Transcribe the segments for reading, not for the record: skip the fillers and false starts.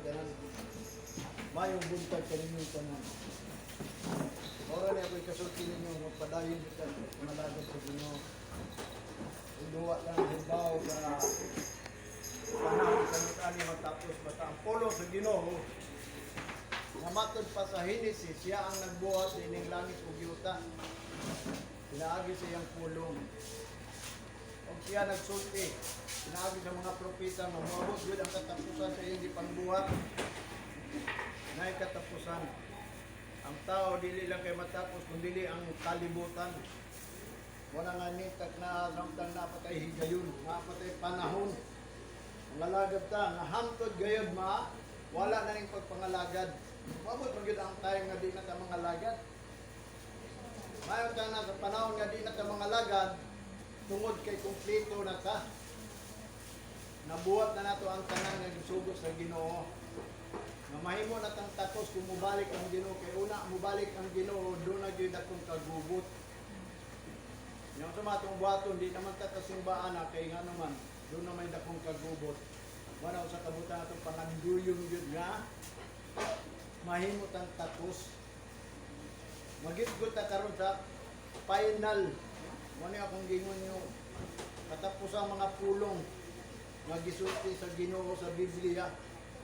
tanan. Mayong buntag kaninyong tanan. Ora ni ako'y kasulti ninyo, magpadayon kita pangalagad sa Ginoo. Duwa lang hibaw sa panahon sa ani matapos, basta ang pulong sa Ginoo nga matod pa sa Genesis, siya ang nagbuhat ining langit ug yuta. Pinaagi sa iyang pulong. Og siya nagsulti, pinaagi sa mga propeta nga moabot gyud ang katapusan sa iyang gipangbuhat. Naay katapusan. Ang tao dili lang kay matapos kun dili ang kalibutan. Wala nga nitag na samtang napatay higayon, napatay panahon. Mangalagad ta, nga hantod gayod ma, wala na ning pagpangalagad. Moabot man gyud ang time nga di na ta mangalagad. Mayon ta na sa panahon nga di na ta mangalagad, tungod kay kumpleto na ta. Nabuhat na nato ang tanan nga gisugo sa Ginoo. Nga mahimo na tang takos kung mubalik ang Ginoo, kay una mubalik ang Ginoo, doon na gyud akong kagubot. Yung sa matong buhaton, di naman ta kasimbaan na kay nga naman, doon na may dakong kagubot. Wala sa kabutan atong panganduyong gyud nga mahimo tang takos. Magitgot ta karon sa final. Mo ni akong gingon nyo. Katapos ang mga pulong nga gisulti sa Ginoo sa Biblia.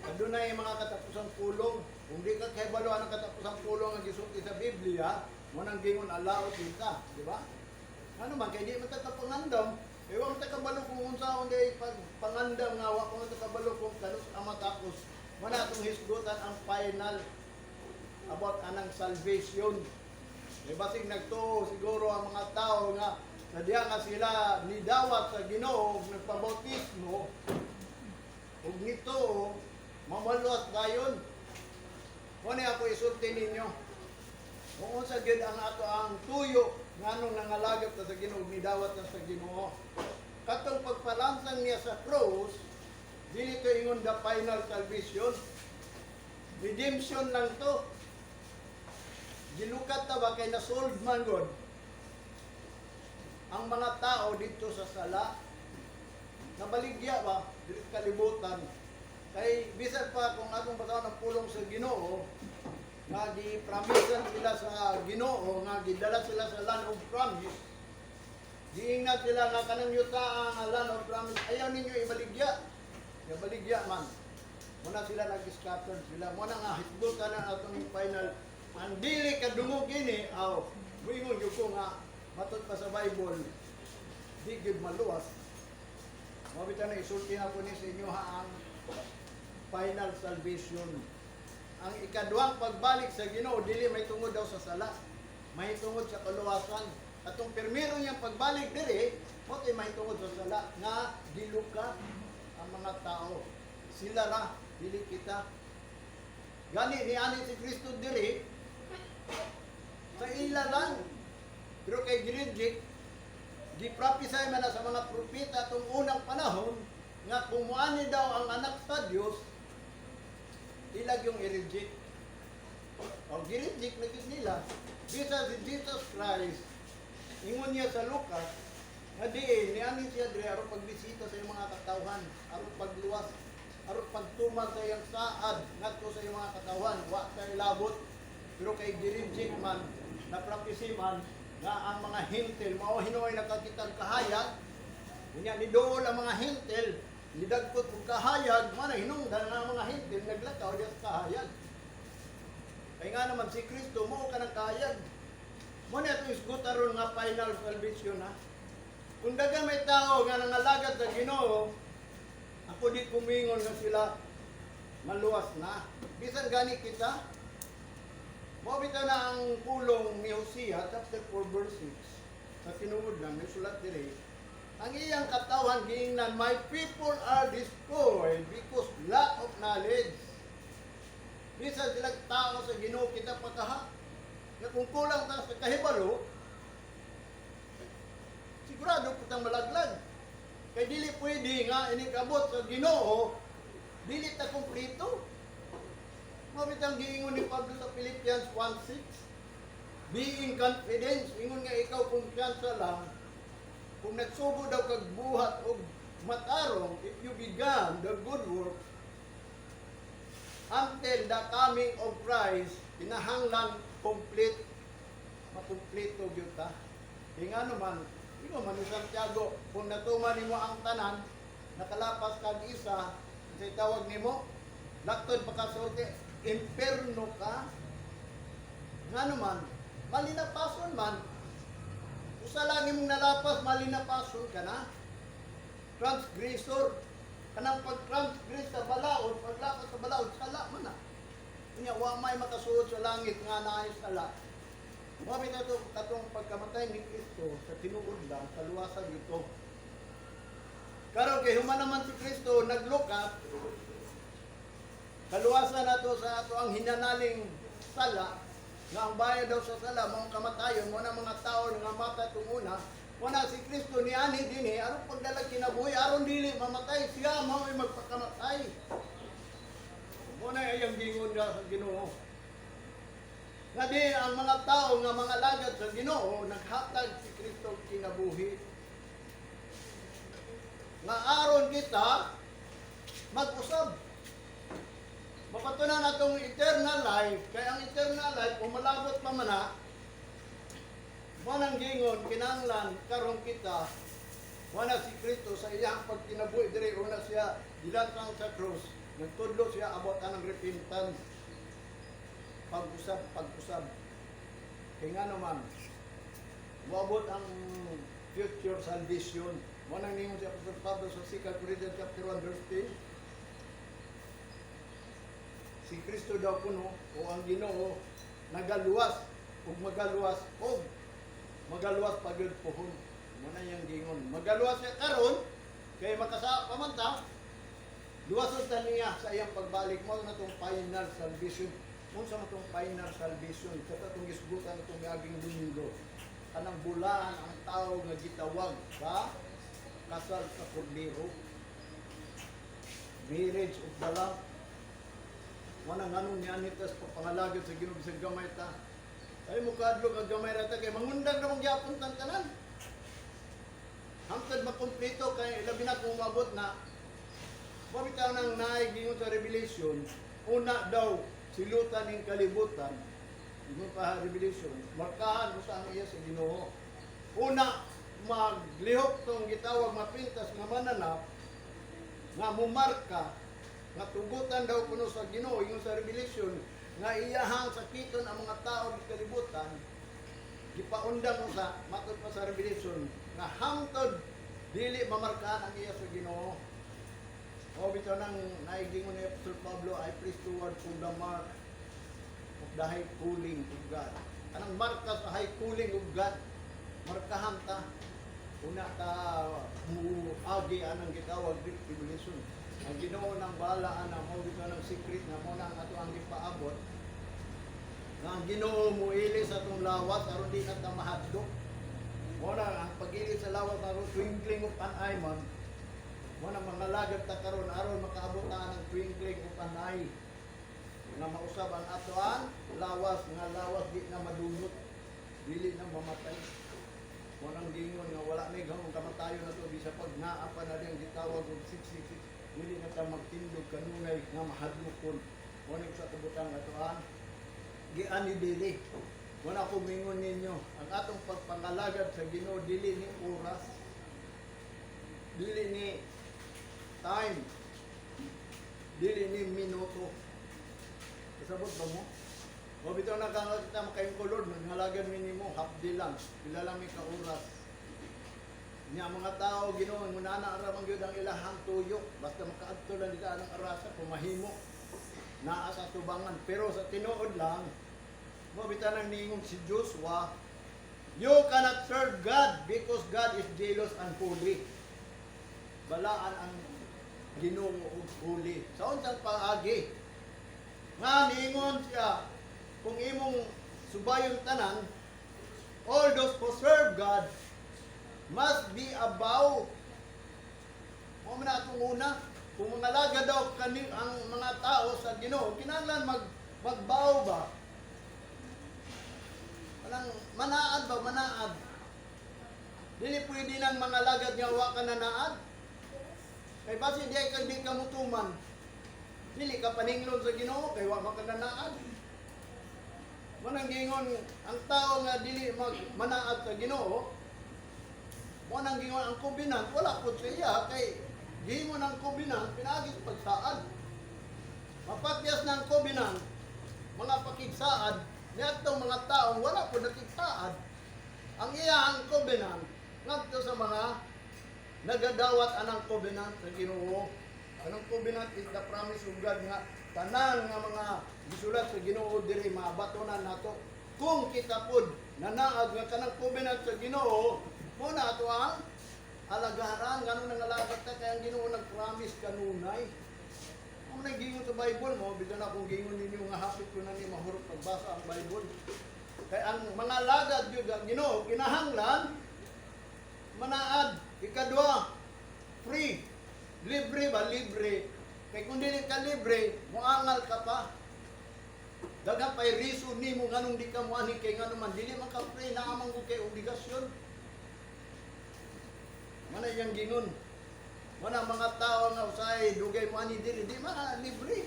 Adunay mga katapusang pulong. Kung di ka kahibalo ang katapusang pulong nga gisulti sa Biblia, mo nang gingon alaot kita, di ba? Ano man kay di man ta kapangandam, eh wa man ta kabalo kung unsaon di pag pangandam nga wa man ta kabalo kung kanus ang matapos. Mo na atong hisgutan ang final about anang salvation. Eh basig nagtuo siguro ang mga tao nga sa diha nga sila nidawat sa Ginoo ug nagpabautismo ug nito mamaluwas dayon. Mo ni ako isulti ninyo. Kung unsa gyud ang ato ang tuyo nganong nangalagad ta sa Ginoo ug nidawat ta sa Ginoo. Katong pagpalansang niya sa cross, dili to ingon the final salvation. Redemption lang to. Gilukat ta ba kay na-solve man god ang mga tao dito sa sala, nabaligya ba dito sa kalibutan, kay bisan pa kung atong basahon ang pulong sa Ginoo nga gi-promisean sila sa Ginoo, nga gidala sila sa land of promise, giingnan sila nga kanang yuta nga land of promise ayaw ninyo ibaligya. Ibaligya man muna sila, nag-scatter sila. Muna nga hisgutan na atong final. Ang dili kadungog ini, aw muingon gyud ko nga matod pa sa Bible di gyud maluwas. Mao bitaw na isulti na ko ni sa inyo ha, ang final salvation. Ang ikaduhang pagbalik sa Ginoo dili may tungod daw sa sala, may tungod sa kaluwasan. Atong pirmiro niyang pagbalik diri mo kay may tungod sa sala nga giluka ang mga tao. Sila ra, dili kita. Gani ni ani si Kristo diri sa ila lang. Pero kay gi-reject, gi-prophesy man na sa mga propeta atong unang panahon nga kung muani daw ang anak sa Dios, ilag yung i-reject. O gi-reject na gyud nila. Bisa si Jesus Christ, ingon niya sa Lucas, nga diin, niani siya diri aron pagbisita sa iyang mga katawhan, aron pagluwas, aron pagtuman sa iyang saad ngadto sa iyang mga katawhan, wa tay labot. Pero kay gi-reject man, na prophecy man, nga ang mga Hentil, mao hinuoy nakakitang kahayag, unya ni dool ang mga Hentil, nidagkot og kahayag, mana hinungdan nga ang mga Hentil naglakaw diya sa kahayag. Kay nga naman si Kristo mo ka ng kahayag. Mo na itong isgot aron nga final salvation ha. Kung dagan may tao nga nangalagad sa Ginoo, ako di kumingon nga sila maluwas na. Bisan gani kita, mao bitaw na ang pulong ni Hosea chapter 4 verse 6 sa tinuod lang may sulat diri. Ang iyang katawhan giingnan, "My people are destroyed because lack of knowledge." Bisan sila tao sa Ginoo, kita pa kaha. Nga kung kulang ta sa kahibalo, sigurado po tang malaglag. Kay dili pwede nga inikabot sa Ginoo, dili ta kumpleto. Mao bitang giingon ni Pablo sa Philippians 1:6. Being confidence, ingon nga ikaw kumpiyansa lang, kung nagsugo daw kag buhat og matarong, if you began the good work, Until the coming of Christ, kinahanglan complete, makumpleto gyud ta. Kay ngano man, ingon man ni Santiago, kung natuman nimo ang tanan, nakalapas kag isa, unsay tawag nimo? Laktod pakasulti, imperno ka. Ngano man, malinapason man. Usa lang imong nalapas, malinapason ka na. Transgressor. Kanang pag-transgress sa balaod, paglapas sa balaod, sala man na. Unya, wa may makasuod sa langit nga naay sala. Mao bitaw to katong pagkamatay ni Kristo sa tinuod lang, kaluwasan ito. Karon kay human naman si Kristo naglukat, kaluwasan nato sa ato ang hinanaling sala, nga ang bayad daw sa sala mao ang kamatayon. Mo na mga tao nga mata itong una, mo na si Kristo nianhi dinhi aron pagdala kinabuhi, aron dili mamatay siya, mao ay magpakamatay. Mo na iyang gingon nga sa Ginoo nga di ang mga tao nga mga lagad sa Ginoo, naghatag si Kristo og kinabuhi nga aron kita mag-usab, mapatunan natong eternal life, kay ang eternal life umalabot pa man na. Mo nang gingon, kinahanglan karon kita, wala si Kristo sa iyang pagkinabuhi diri, una siya dilantang sa krus, nagtudlo siya about anang repentance, pag-usab, pag-usab. Kay ngano man, moabot ang future salvation. Mo nang ningon si Apostol Pablo sa 2 Corinthians chapter 1 verse 10, si Kristo daw kuno o ang Ginoo nagaluwas ug magaluwas ug magaluwas pa gyud pohon. Mo na iyang gingon. Magaluwas siya karon kay makasa pa man ta. Luwason ta niya sa iyang pagbalik. Mo na tong final salvation. Unsa man tong final salvation? Sa atong gisgutan itong miaging Domingo. Kanang bulaan ang tao nga gitawag sa kasal sa kordero. Marriage of the Lamb. Wala nganong niya nitas papangalagad sa Ginoo bisag gamay ta. Ay mo kadlok ang gamay ra ta kay mangundang ra mong gyapon tan tanan. Hangtod makumpleto, kay labi na kung umabot na. Mao bitaw nang naay gingon sa Revelation, una daw silutan ning kalibutan. Ingon pa Revelation, markahan mo sa ang iya sa Ginoo. Una maglihok tong gitawag mapintas nga mananap nga mumarka nga tugutan daw kuno sa Ginoo, ingon sa Revelation, nga iyahang sakiton ang mga tao sa kalibutan. Gipaundang usa matod pa sa Revelation nga hangtod dili mamarkahan ang iya sa Ginoo. O bitaw nang naigingon ni Apostol Pablo, "I press toward to the mark of the high calling of God." Anang marka sa high calling of God, markahan ta. Una ta muagi anang gitawag great tribulation. Ang Ginoo nang bahala ana. Mo bitaw ng secret nga mo na ang ato ang gipaabot. Nga ang Ginoo muili sa atong lawas aron di na ta mahadlok. Mo na ang pag-ili sa lawas aron twinkling of an eye man. Mo na mga lagad ta karon aron makaabot ta ng twinkling of an eye. Nga mausab ang atoang lawas, nga lawas di na madunot, dili na mamatay. Walang gingon nga wala may gahong kamatayon na to, bisa pag naa pa na diyang gitawag og 666, dili na ta magtindog kanunay nga mahadlokon. Mo sa kabutang atoang giani dili. Wala ko mingon ninyo, ang atong pagpangalagad sa Ginoo dili ni oras, dili ni time, dili ni minuto. Kasabot ba mo? O bitaw na kang kita makayong kolor, magngalagad mi nimo, half day lang, pila lang mi ka oras. Nya mga tao, Ginoo, munana ra man gyud ang ilahang tuyo, basta makaadto lang dita anang arasa pumahimo. Naa sa tubangan, pero sa tinuod lang, mo bitaw nang ningon si Joshua, "You cannot serve God because God is jealous and holy." Balaan ang Ginoo ug holy. Sa unsang paagi? Nga niingon siya, kung imong subayon tanan, all those who serve God must be above. Mo man atong una, kung mga laga daw kani ang mga tao sa Ginoo, kinahanglan magbaw ba? Walang manaad ba, manaad. Dili pwede nang mga lagad nga wa ka nanaad. Kay basi di ka mutuman. Dili ka paninglon sa Ginoo kay wa man ka nanaad. Manang gingon ang tao nga dili mag manaad sa Ginoo, mo nang gingon ang covenant wala pud sa iya kay gihimo ng covenant pinaagi sa pagsaad. Mapakyas ng covenant, mga pakigsaad niadtong mga taong wala pud nakigsaad. Ang iyang covenant ngadto sa mga nagadawat anang covenant sa Ginoo. Anang covenant is the promise of God nga tanan nga mga gisulat sa Ginoo diri mabatonan nato. Kung kita pud nanaad nga kanang covenant sa Ginoo, mo na ato ang alagaran. Ganun nang alagad ta kay ang Ginoo nag-promise kanunay. Kung nagingon sa Bible mo, bisan akong gingon ninyo nga hapit ko na ni mahurot pagbasa ang Bible. Kay ang mga lagad yun ang Ginoo kinahanglan manaad. Ikadua, free. Libre ba? Libre. Kay kung dili ka libre, muangal ka pa. Daghan pa'y reason nimo nganong di ka moani kay ngano man dili man ka free, naa man gud kay obligasyon. Mana iyang gingon. Mana mga tao nga usahay dugay mo ani dili di man libre.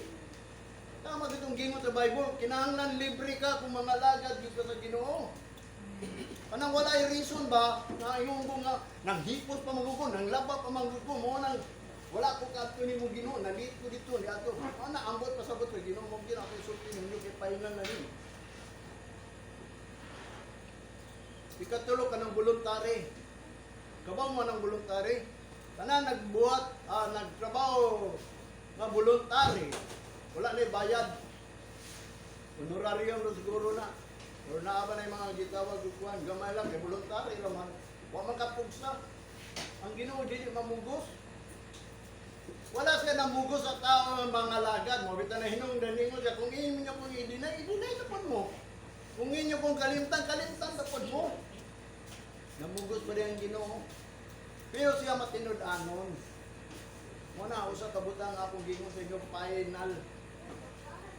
Tama gitong gingon sa Bible, kinahanglan libre ka kung mga lagad gyud ka sa Ginoo. Kanang walay reason ba nga ingon ko nga nang hipos pa man ko, nang laba pa man ko, mo nang wala ko kadto nimo Ginoo, nalit ko dito ni ato. Ana ambot pasabot sa Ginoo mo Ginoo ako isulti ninyo kay pahingan na ninyo. Ikatulo ka ng voluntary. Kabaw mo ng voluntary. Kana nagbuhat, nagtrabaho nga voluntary. Wala na bayad. Honorarium ra siguro na. Or naa ba na yung mga gitawag ug kuan, gamay lang kay voluntary ra man. Wa man kapugsa. Ang Ginoo dili mamugos. Wala siya namugos sa tao ng mga lagad mo. Bitaw na hinungdan ninyo siya kung inyo kong i-deny, i-deny na pod mo. Kung inyo kong kalimtan, kalimtan na pod mo. Namugos pa rin ang Ginoo. Pero siya matinud-anon. Muna, usa ka butang akong gingon sa inyo, final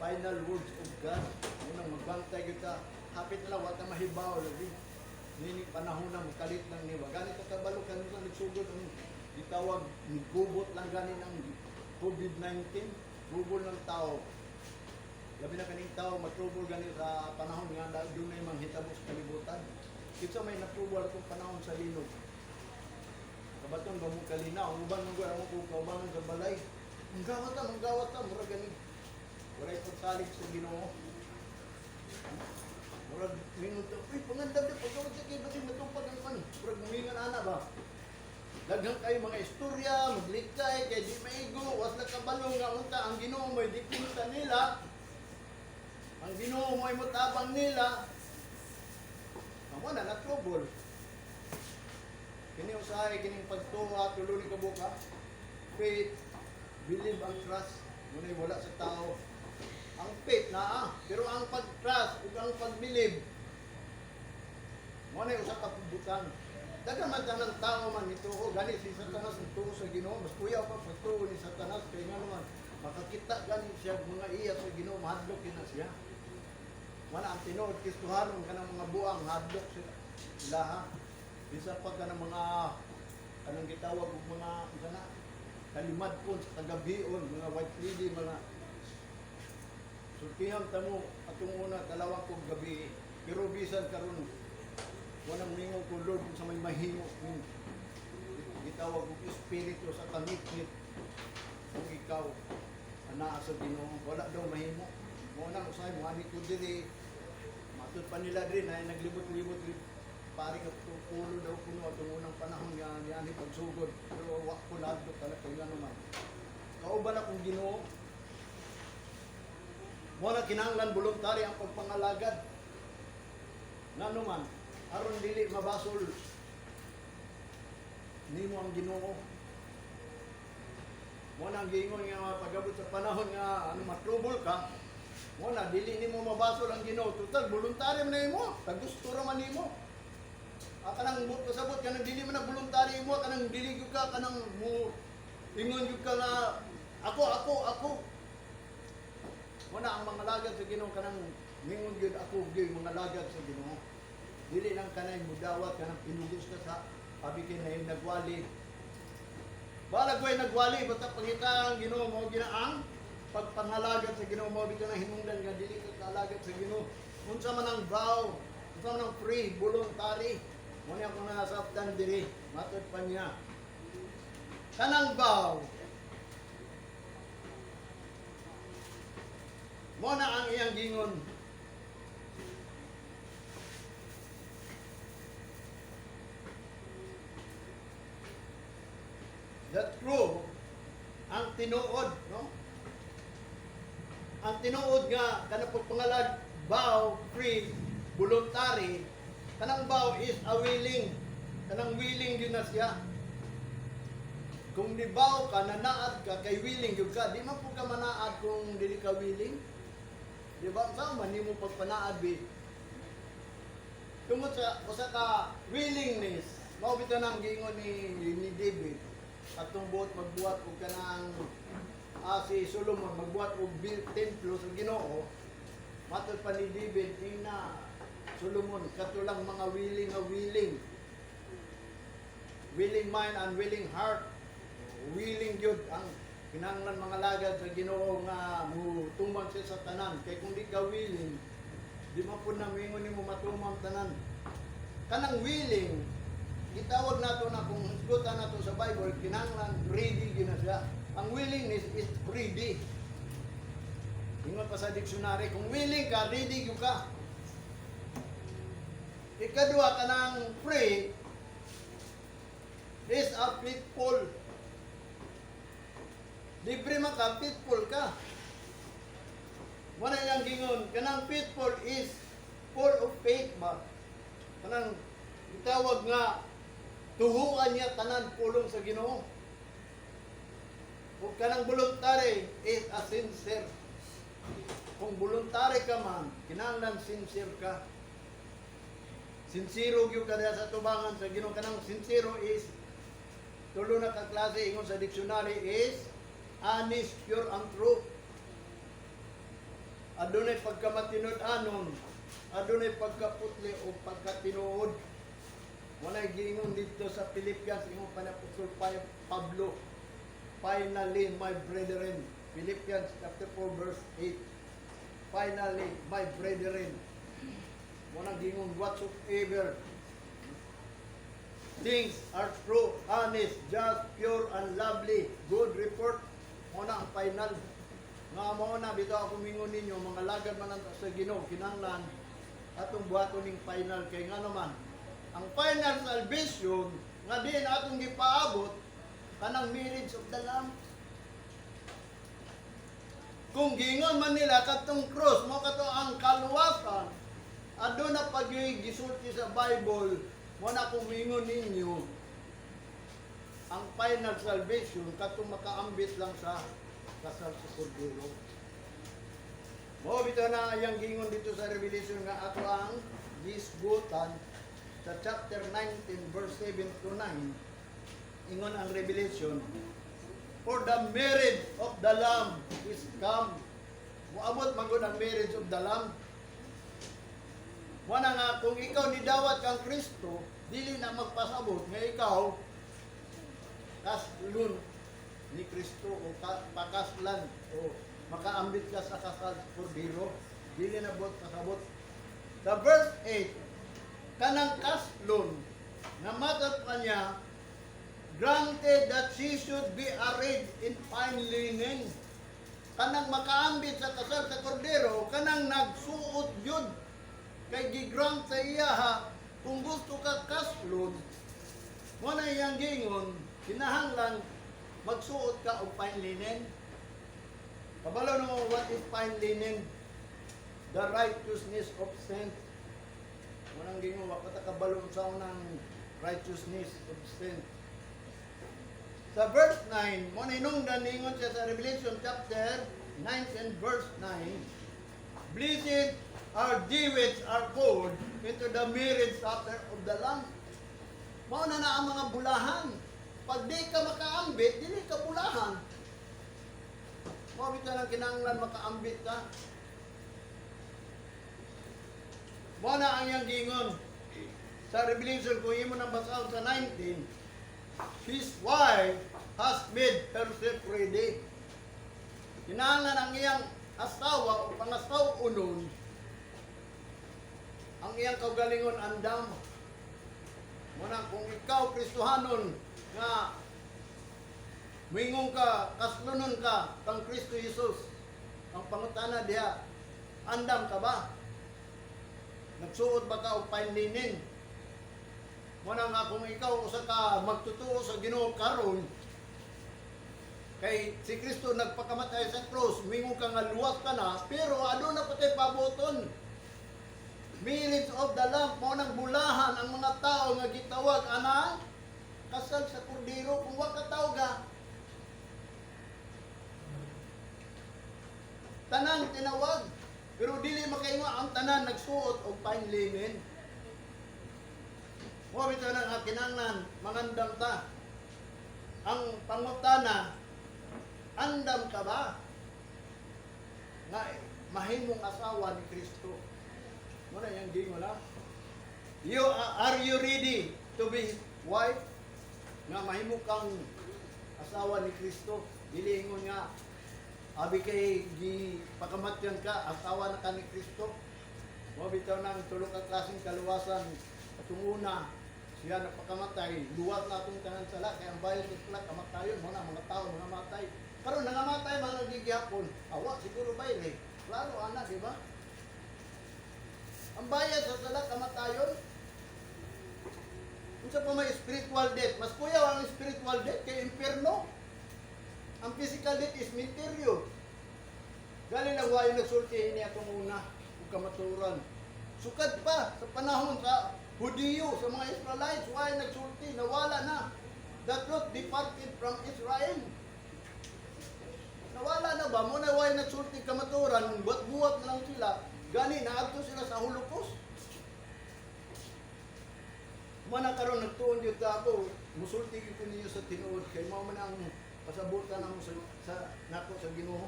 final words of God. Munang magbantay kita. Hapit na lang, wa ta mahibaw lagi. Nini panahon na makalit lang ni. Gani ka kabalo kanus-a nagsugod ang gitawag gubot lang gani ng COVID-19, gubol ng tao. Labi na kaning tao matrubol gani sa panahon nga dunay manghitabo sa kalibutan. Kinsa may natrubol atong panahon sa linog. Kabaton ba mo kalinaw, ang uban man gud amo kung kaubanan sa balay. Ang gawat ta, murag gani. Walay pagsalig sa Ginoo. Murag mingon ta, uy, pangandam di pagawat sa kay basin matupag ang kan. Murag mingon ana ba. Daghan kayo mga istorya, maglikay, kay di maigo, wasla kabalo nga unta ang Ginoo mo'y depensa nila. Ang Ginoo mo'y motabang nila. Amo na na trouble. Kini usahay kining pagtuo, tulo ni kabuka. Faith, believe and trust, muna'y wala sa tao. Ang faith naa, pero ang pag-trust ug ang pag-believe mo na usa ka butang. Daghan man tanang tao man nituo gani si Satanas nituo sa Ginoo, mas kuyaw pa pagtuo ni Satanas kay ngano man makakita gani siya og mga iya sa Ginoo, mahadlok gyud na siya. Wala ang tinuod Kristohanon kanang mga buang hadlok sila ilaha. Bisan pa kanang mga kanang gitawag og mga unsa na kalimadkon sa kagabion, mga white lady, mga sultihan tamo atong una dalawang kog gabi. Pero bisan karon walang mingon ko, Lord, kung sa may mahimo kung gitawag og espiritu sa kangitngit kung ikaw anaa sa Ginoo, wala daw mahimo. Mo na usahay mo ani ko diri matud pa nila diri na naglibot-libot diri pare ka pulo daw kuno atong unang panahon nga niani pagsugod, pero wa ko nadlok talaga kay ngano man kauban akong Ginoo. Mo na kinahanglan voluntary ang pagpangalagad. Ngano man aron dili mabasol nimo ang Ginoo. Mo na ang giingon nga pag-abot sa panahon nga ano matrubol ka, mo na dili nimo mabasol ang Ginoo. Total voluntary man na imo, tagusto ra man nimo. Kanang buot pasabot kanang dili man na voluntary mo, kanang dili gyud ka kanang mo ingon gyud ka nga ako, ako, ako. Mo na ang mga lagad sa Ginoo kanang mingon gyud ako gyud mga lagad sa Ginoo. Dili lang kanay mudawat kanang pinugos ka sa pabikin na yung nagwali. Balag ko'y nagwali, basta pangita ang Ginoo mo ginaang pagpangalagad sa Ginoo. Mao bitaw na hinungdan nga dili ka kaalagad sa Ginoo. Unsa man ang vow, unsa man ang free, voluntary. Mo ni akong nasabtan diri, matod pa niya. Kanang vow, mo na ang iyang gingon. The true, ang tinuod, no? Ang tinuod nga kanang pagpangalag, vow, free, voluntary, kanang vow is a willing. Kanang willing yun na siya. Kung ni vow ka, nanaad ka, kay willing yun ka. Di man po ka manaad kung dili ka willing. Di ba? Saan man nimo pagpanaad, bi? Tungod sa usa ka willingness, mao bitaw nang giingon ni David atong buot magbuhat og kanang si Solomon magbuhat og templo sa Ginoo. Matod pa ni David ina Solomon, katulang mga willing nga willing, willing mind and willing heart, willing gyud ang kinahanglan mga lagad sa Ginoo nga mutumang siya sa tanan, kay kung di ka willing, di man pud na moingon nimo matumang tanan. Kanang willing, gitawag nato na kung hisgutan nato sa Bible, kinahanglan ready gyud na siya. Ang willingness is ready. Ingon pa sa dictionary, kung willing ka, ready gyud ka. Ikaduha, kanang free is a faithful. Libre man ka, faithful ka. Wala yang gingon, kanang faithful is full of faith ba? Kanang gitawag nga tuhuan niya tanan pulong sa Ginoo. Ug kanang voluntary is a sincere. Kung voluntary ka man, kinahanglan sincere ka. Sincero gyud ka diha sa tubangan sa Ginoo. Kanang sincero is tulo na ka klase, ingon sa dictionary, is honest, pure and true. Adunay pagkamatinud-anon, adunay pagkaputli o pagkatinuod. Walay giingon dito sa Philippians, ingon pa ni Apostol Pablo. "Finally, my brethren." Philippians chapter 4 verse 8. "Finally, my brethren." Walang gingon, "Whatsoever things are true, honest, just, pure, and lovely, good report." Mao na ang final. Nga mao na bitaw ako mingon ninyo, mga lagad man ang sa Ginoo, kinahanglan atong buhaton ning final, kay nga naman ang final salvation nga diin atong gipaabot, kanang marriage of the Lamb. Kung giingon man nila katong cross mo kato ang kaluwasan, aduna pag gisulti sa Bible. Mo na kung mingon ninyo, ang final salvation katong makaambit lang sa kasal sa Kordero. Mao bitaw na ayang gingon dito sa Revelation nga ato ang gisgutan sa chapter 19 verse 7 to 9. Ingon ang Revelation, "For the marriage of the Lamb is come." Moabot man gud ang marriage of the Lamb. Mo na nga kung ikaw nidawat kang Kristo, dili na magpasabot nga ikaw kaslon ni Kristo o pakaslan o makaambit ka sa kasal sa Kordero, dili na bot pasabot. Sa verse 8, kanang kaslon na matod pa niya, "Granted that she should be arrayed in fine linen." Kanang makaambit sa kasal sa Kordero, kanang nagsuot yun. Kay gigrant sa iya ha, kung gusto ka kaslon, mo na iyang gingon, kinahanglan magsuot ka og fine linen. Kabalo no what is fine linen? The righteousness of saints. Walang gingon, wa pa ta kabalo sa unang righteousness of saints. Sa verse 9, mo na hinungdan ningon siya sa Revelation chapter 9 and verse 9, "Blessed are they which are called into the marriage supper of the Lamb." Mao na na ang mga bulahan. Pag di ka makaambit, dili ka bulahan. Mao bitaw nang kinahanglan makaambit ka. Mao na ang iyang gingon. Sa Revelation, kung imo nang basahon sa 19, "His wife has made herself ready." Kinahanglan ang iyang asawa o pangasaw-unon, ang iyang kaugalingon andam. Muna kung ikaw Kristohanon nga muingon ka, kaslonon ka kang Kristo Jesus, ang pangutana diha, andam ka ba? Nagsuot ba ka og fine linen? Muna nga kung ikaw usa ka magtutuo sa Ginoo karon, kay si Kristo nagpakamatay sa cross, mingon ka nga luwas ka na, pero aduna pa tay pabuton. Marriage of the Lamb, mao nang bulahan ang mga tao nga gitawag ana kasal sa kordero. Kung wa ka tawga, tanan tinawag, pero dili makaingon ang tanan nagsuot og fine linen. Mo bitaw na nga kinahanglan mangandam ta. Ang pangutana, andam ka ba nga mahimong asawa ni Kristo? Mo na yang giingon na. Are you ready to be wife? Nga mahimo kang asawa ni Kristo. Dili ingon nga abi kay gi pakamatyan ka, asawa na ka ni Kristo. Mo bitaw nang tulo ka klaseng kaluwasan. Atong una, siya napakamatay, luwas na atong tanan sala kay ang bayad sa sala kamatayon. Mo na mga tao mga matay. Karon nangamatay mga nagigihapon. Awa siguro bayle. Klaro ana, di ba? Ang bayad sa sala kamatayon. Unsa pa may spiritual death? Mas kuyaw ang spiritual death kay impierno. Ang physical death is misteryo. Gali lang wayo nagsulti ini atong una ug kamaturan. Sukad pa sa panahon sa Hudiyo, sa mga Israelites, wayo nagsulti, nawala na. The truth departed from Israel. Nawala na ba? Mo na wayo nagsulti kamaturan, buhat-buhat na lang sila. Gani, naadto sila sa Holocaust. Mana karon nagtuon gyud ta ako, musulti gyud ko ninyo sa tinuod kay mao man ang kasabutan namo sa nako sa Ginoo.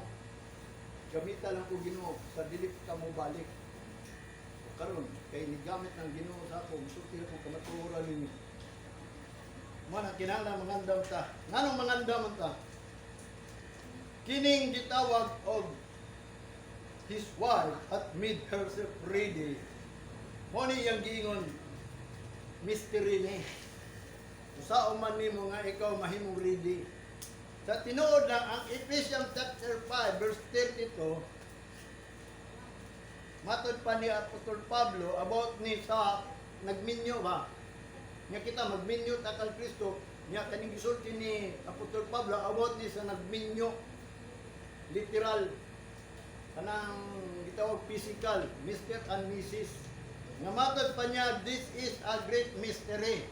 Gamita lang ko Ginoo sa dili ka mo balik. O karon kay nigamit ng Ginoo sa ako, musulti ako kamatuoran ninyo. Mana kinahanglan mangandam ta. Nganong mangandam ta? Kining gitawag og his wife hath made herself ready. Mo ni iyang giingon, mystery ni. Usaon man nimo nga ikaw mahimong ready? Sa tinuod lang, ang Ephesians chapter 5 verse 32, matod pa ni Apostol Pablo about ni sa nagminyo ba? Nya kita magminyo ta kang Kristo, nya kaning gisulti ni Apostol Pablo about ni sa nagminyo, literal kanang gitawag physical, Mr. and Mrs. Nga matod pa niya, "This is a great mystery.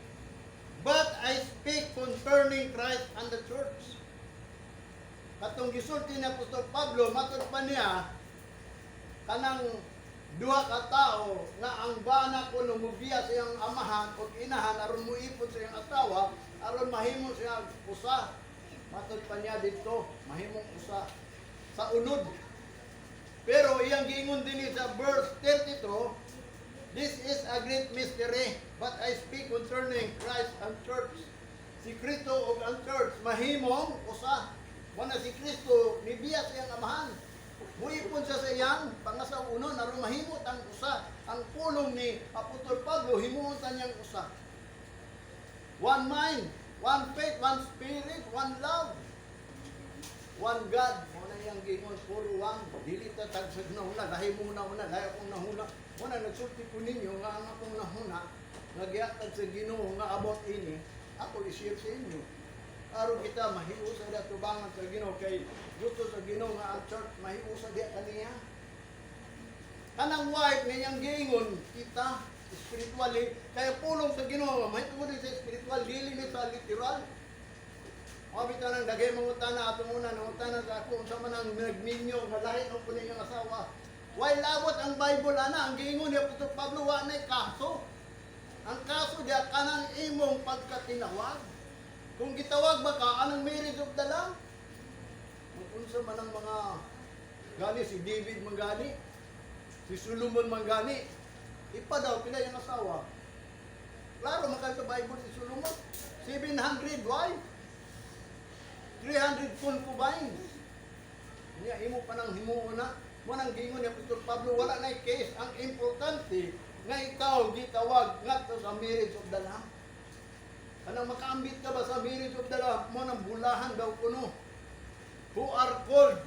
But I speak concerning Christ and the church." Katong gisulti ni Apostol Pablo, matod pa niya, kanang duha ka tawo nga ang bana kuno mubiya sa iyang amahan o inahan aron muipon sa iyang asawa aron mahimo siya usa. Matod pa niya dito, mahimong usa sa unod. Pero iyang giingon din sa verse 32, "This is a great mystery, but I speak concerning Christ and church." Si Kristo ug ang church mahimong usa. Wala si Kristo nibiya sa iyang amahan. Muipon siya sa iyang pangasaw-unon aron mahimot ang usa. Ang pulong ni Apostol Pablo, himuon ta niyang usa. One mind, one faith, one spirit, one love, one God. Mo na iyang giingon, puro one. Dili ta tagsag na huna, lahi mo na una, lahi akong nahuna. Mo na nagsulti ko ninyo nga ang akong nahuna, nga gihatag sa Ginoo nga about ini, ako i-share sa inyo. Aron kita mahiusa da tubangan sa Ginoo kay gusto sa Ginoo nga ang church mahiusa diha kaniya. Kanang wife nga iyang giingon kita spiritually, kaya pulong sa Ginoo mahitungod din sa spiritual, dili ni sa literal. Mao bitaw nang daghay mangutana atong una, nangutana sa ako unsa man ang nagminyo nga lahi ng kuno iyang asawa. Way labot ang Bible ana, ang giingon ni Apostol Pablo, wa nay kaso. Ang kaso diya kanang imong pagkatinawag. Kung gitawag ba ka anang marriage of the Lamb? Kung unsa man ang mga gani, si David manggani, si Solomon manggani, ipa daw pila yung asawa. Klaro man sa Bible si Solomon, 700 wife, 300 concubines. Niya imo pa nang himuon na. Mo nang giingon ni Apostol Pablo, wala na case. Ang importante nga ikaw gitawag ngadto sa marriage of the Lamb. Kanang makaambit ka ba sa marriage of the Lamb mo, nang bulahan daw kuno. Who are called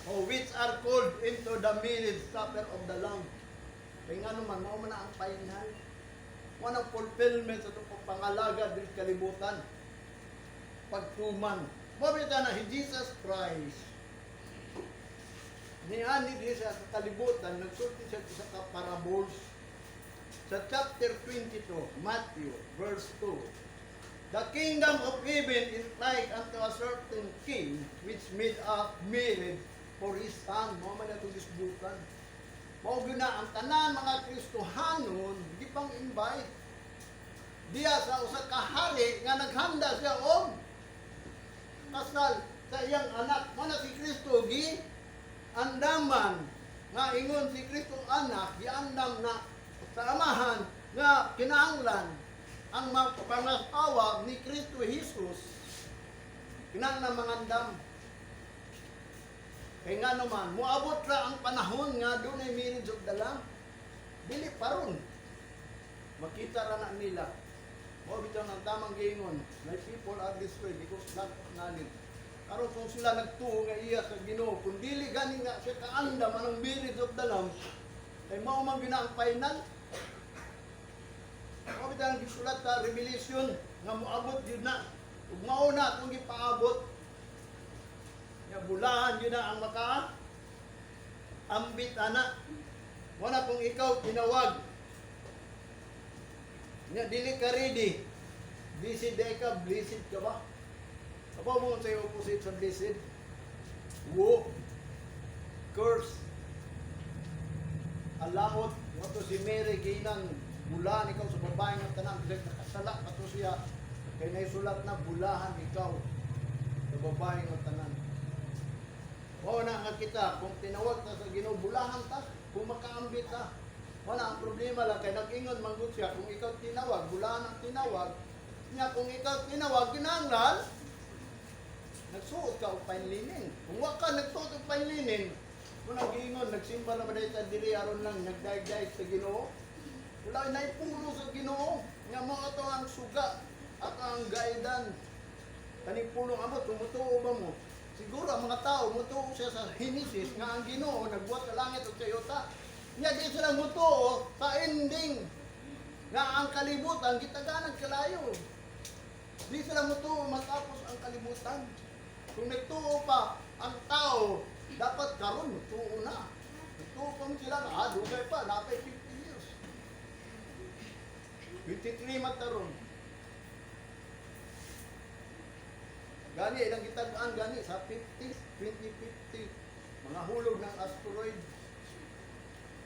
or which are called into the marriage supper of the Lamb. Kaya nga naman, mao man na ang final. Mao nang fulfillment sa itong pangalaga diri sa kalibutan. Pagtuman. Mao na si Jesus Christ. Niani diri sa kalibutan, nagsulti siya sa ka parables. Sa chapter 22, Matthew, verse 2. "The kingdom of heaven is like unto a certain king which made a marriage for his son." Mao man atong gisgutan. Mao gyud na ang tanan mga Kristohanon di pang invite diya sa usa ka hari nga naghanda siya og kasal sa iyang anak. Mao na si Kristo gi andaman nga ingon si Kristo anak, giandam na sa amahan nga kinahanglan ang pangasawa ni Kristo Jesus, kinahanglan mangandam. Kay nga naman, moabot ra ang panahon nga dunay marriage of the Lamb. Dili paron. Makita ra na nila. Mao bitaw ang tamang giingon, "My people are destroyed because lack of knowledge." Karon kung sila nagtuo nga iya sa Ginoo, kung dili gani nga siya kaandam anang marriage of the Lamb, kay mao man gyud na ang final. Mao bitaw ang gisulat sa Revelation nga moabot gyud na. Ug mao na atong gipaabot. Nga bulahan gyud na ang maka ambit ana. Wala kung ikaw tinawag. Nya dili ka ready. Blessed day ka, blessed ka ba? Kabaw mo sa opposite sa blessed? Woe. Curse. Alamot. Wato si Mary ginang bulahan ikaw sa babae ng tanan. Kasi nakasala pa to siya. Kay naisulat na bulahan ikaw sa babae ng tanan. Mao na nga kita, kung tinawag ta sa Ginoo, bulahan ta, kung makaambit ta. Wala ang problema lang, kay nag-ingon manggod siya, kung ikaw tinawag, bulahan ang tinawag, niya kung ikaw tinawag, kinahanglan, nagsuot ka og fine linen. Kung wa ka nagsuot og fine linen, kung nag-ingon, nagsimba naman dahil sa diri aron lang, nagdaig-daig sa Ginoo. Wala na ipulo sa Ginoo. Nga mo ato ang suga at ang guidance. Kaning pulong amo, tumutuo ba mo? Siguro ang mga tao, mutuo siya sa Genesis nga ang Ginoo nagbuhat sa langit ug sa yuta. Nya di sila mutuo sa ending nga ang kalibutan gitaganang kalayo. Di sila mutuo matapos ang kalibutan. Kung nagtuo pa ang tao, dapat karon mutuo na. Nagtuo pa man sila nga, dugay pa, napay 50 years. 23 man taron. Gani, ilang gitag-an gani sa 50s, 2050, mga hulog ng asteroid.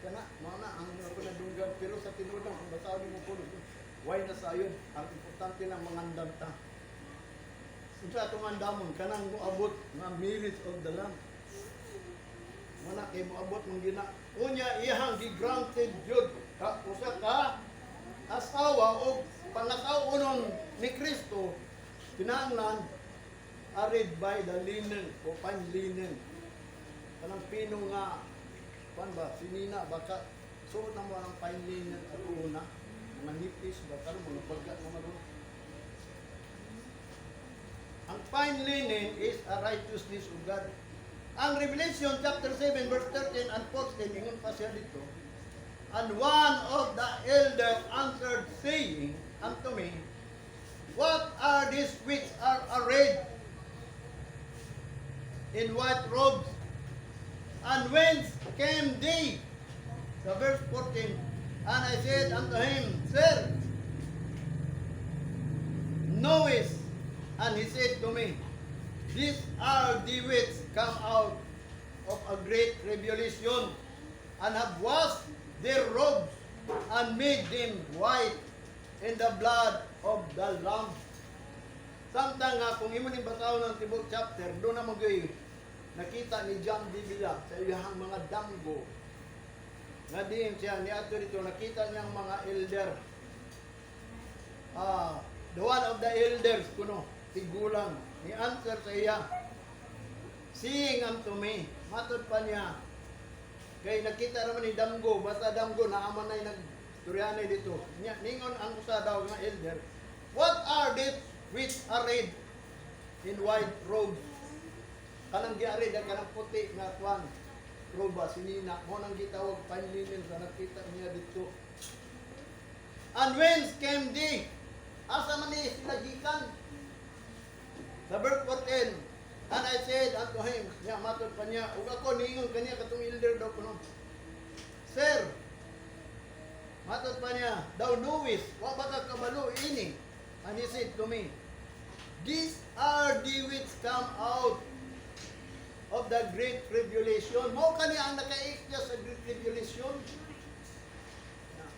Kana, mao na ang ako nadunggan. Pero sa tinuod lang, kung basahon mo pulong, why na sayon? Ang importante ng mga andam ta. Unsa atong andamon kanang moabot nga marriage of the Lamb. Wala kay moabot mong gina. Unya iyang gi-granted jud ka usa ka asawa o pangasaw-onon ni Kristo, kinahanglan arrayed by the linen o fine linen. Kanang pino nga kuan ba sinina baka suot na mo ang fine linen at una mga nipis ba karon mga baga na maron. Ang fine linen is a righteousness of God. Ang Revelation chapter 7 verse 13 and 14, ingon pa siya dito. "And one of the elders answered, saying unto me, 'What are these which are arrayed in white robes? And whence came they?'" Sa verse 14, "And I said unto him, 'Sir, knowest.' And he said to me, 'These are the which come out of a great tribulation, and have washed their robes and made them white in the blood of the Lamb.'" Samtang nga kung imo ning basahon ng tibok chapter, doon na magyuy nakita ni John Biblia sa iyang mga damgo. Nga diin siya niadto dito, nakita niyang mga elder. The one of the elders kuno tigulang ni answer sa iya. Saying unto me, matod pa niya, kay nakita naman ni Damgo, basta Damgo na aman na nagturyanay dito. Nya, ningon ang usa daw nga elder, "What are these which arrayed in white robes?" Kanang giarrayed ang kanang puti nga kwan. Roba, sinina, mo nang gitawag fine linen sa nakita niya dito. "And whence came they?" Asa man ni sila gikan? Sa verse 14, "And I said unto him," niya matod pa niya, ug ako niingon kaniya, katong elder daw kuno. "Sir," matod pa niya, "thou knowest, wa ba ka kabalo ini?" "And he said to me, These are the which come out of the great tribulation." Mao kani ang nakaikya sa great tribulation.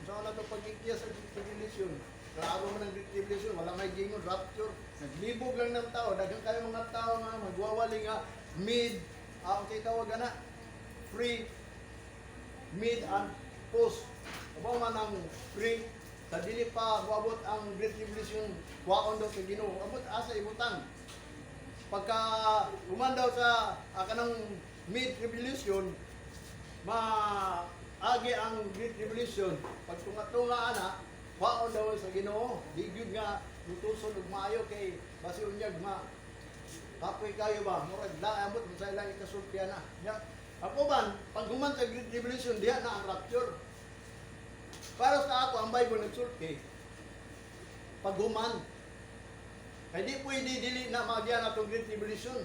Sa na to pag-ikya sa great tribulation? Klaro man ang great tribulation, wala may gingon, rapture. Naglibog lang ng tao, daghan kayo mga tao nga magwawali nga mid, ang tawag na, pre, mid and post. Kabaw man ang pre, sa dili pa moabot ang great tribulation, kwaon daw sa Ginoo. Abot asa ibutang. Pagka human daw sa kanang mid tribulation, maagi ang great tribulation, pag tunga-tunga ana, kwaon daw sa Ginoo. Di gyud nga mutuson og maayo kay basi unyag ma kapoy kayo ba, murag laamot mo sa ilang ikasultian na. Ya, ako ban, pag human sa great tribulation, diha na ang rapture. Para sa ako, ang Bible nagsulti, pag human. Kay di pwede dili na maagyan atong great tribulation.